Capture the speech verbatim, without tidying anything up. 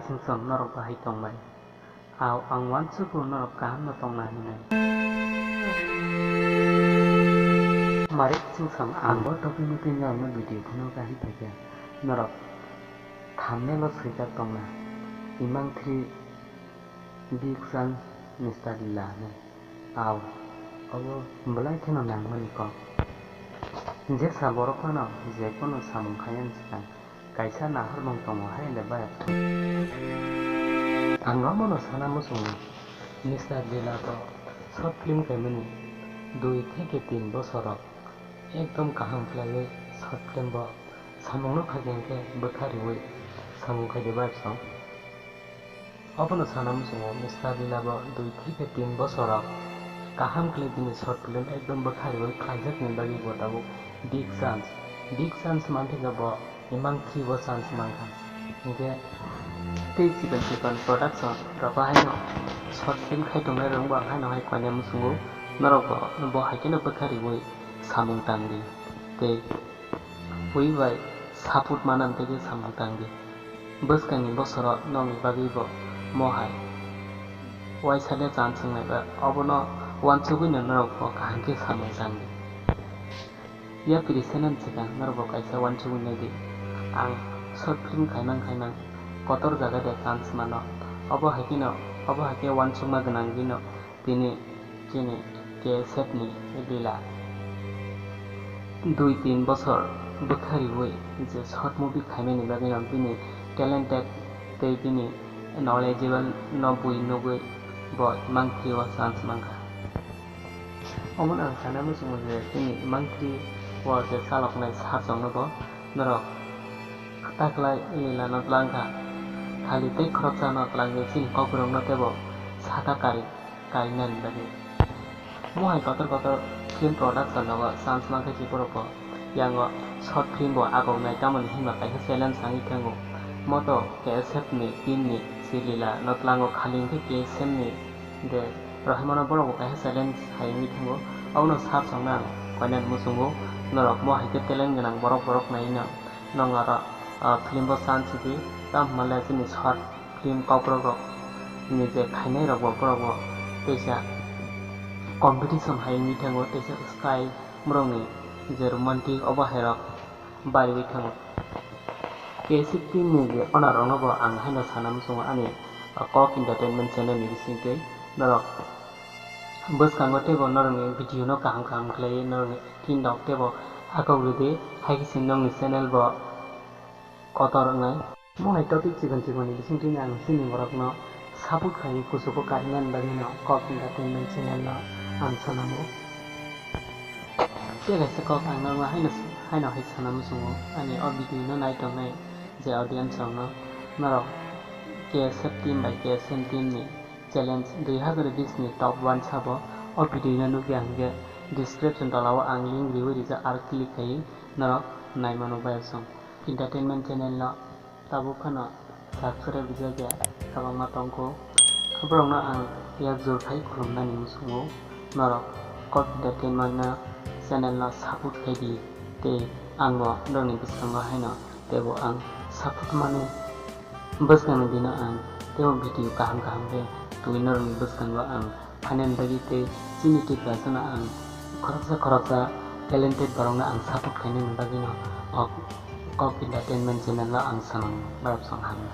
Song norok bahai tongbai. Au ang uansugo norok kaham no tongna hinwi. Mari song ang bo topi muti norok no video kheno kaham paikha. Norok thumbnail o swijak tongna. Imang three big chance Mister Lila hinwi. Au, obo belai kheno nangmani kok. Jesa borok phano je kono samung khaiyani swkang kaisa naharmung tongo hai le bai. Ang omono sana muchungo, Mister Lila to short film khaimani dui theke tin bosoro ekdom kaham khlaiwi short film bo samungno khaikhe bwkha riwi samung khaidi bai song. Obono sana muchungo Mister Lila bo dui theke tin bosoro kaham khlai bini short film ekdom bwkha riwi khlaijakni bagwi bo tabuk big chance, big chance manthika bo imang three bo chance mankha. Hinkhe tei chikon chikon production rok bo haino short film khai tongnai rok bo ang haino hai koinai muchungo norok bo bo hai kheno bwkha riwi samung tangdi tei bui bai support manam tei samung tangdi. Bwskangni bosoro nokni bagwi bo mo hai uaisa de chance wngnai ba obono uansugwino norok bo kaham khe samung tangdi. Yapri senen swkang norok bo kaisa uansugwi naidi. Ang short film khaimang khaimang kotor jaga de chance mano. Obo hai kheno, obo hai khe uansukma gwnang bino. Tini chini K S F ni Lila dui tin bosor bwkha riwi je short movie khaimani bagwi no bini talented tei bini knowledgeable no bui nugwi bo imang twi o chance mankha. Omono ang sana muchungo je chini imang twi o je chaloknai sir chwngno bo norok kwtaklai Lila no twlangkha. Khali tei khoroksa no twlangwi chini kokborok no teibo saka kari. Kainani bagwi. Mohai kotor kotor film production rogo chance mankha si borok bo. Yango short film bo agok nai tamoni hinba kaisa challenge wngwi thango. Moto K S F ni team ni si Lila no tlango khali hwnkhe K S M ni de rohimano borok bo kaisa challenge hai wngwi thango. Abono sir songno ang koinani muchungo norok mohai khe talent gwnang borok borok naino. Nwng aro, ah, film bo chance di, tamo hwnle chini short film kokborok rok ni je khainai rok bo borok bo teisa competition hai wngwi thango, teisa style borok ni je romantic obo hai rok bariwi thango. K S F team ni je owner rok no bo ang haino sana muchungo ani, ah, Kok Entertainment channel ni bisingtwi norok bwskango teibo norokni video no kaham kaham khlaiwi norokni acting rok teibo hakok rwdi, haikhe se nokni channel bo kotor wngnai. Mohai topic chikon chikon ni bisingtwi ang chini borok no support khaiwi kuchugo karinani bagwi no Kok Entertainment channel no ang swnamo. Tei kaisa kok ang norok haino, haino hai sana muchungo ani o video no nai tongnai je audience rok no, norok K S F team bai K S M team ni challenge dui hazar bish ni top one sabo o video no nukya hwnkhe description tola o ang link riwi rijak, aro click khaiwi norok naimano bayasong. Entertainment channel no tabuk phano subscribe rijak ya kwbangma tongkho, borok no ang yak jor khai khulumnani muchungo norok Kok Entertainment no channel no support khai di tei ang bo norokni bwskango haino teibo ang support mani. Bwskangni dino ang teibo video kaham kaham khe twi norokni bwskango ang phainani bagwi tei chini Tiprasano ang khoroksa khoroksa talented borokno ang support khainani bagwino o Kok Entertainment channel o ang samung borok song hamya.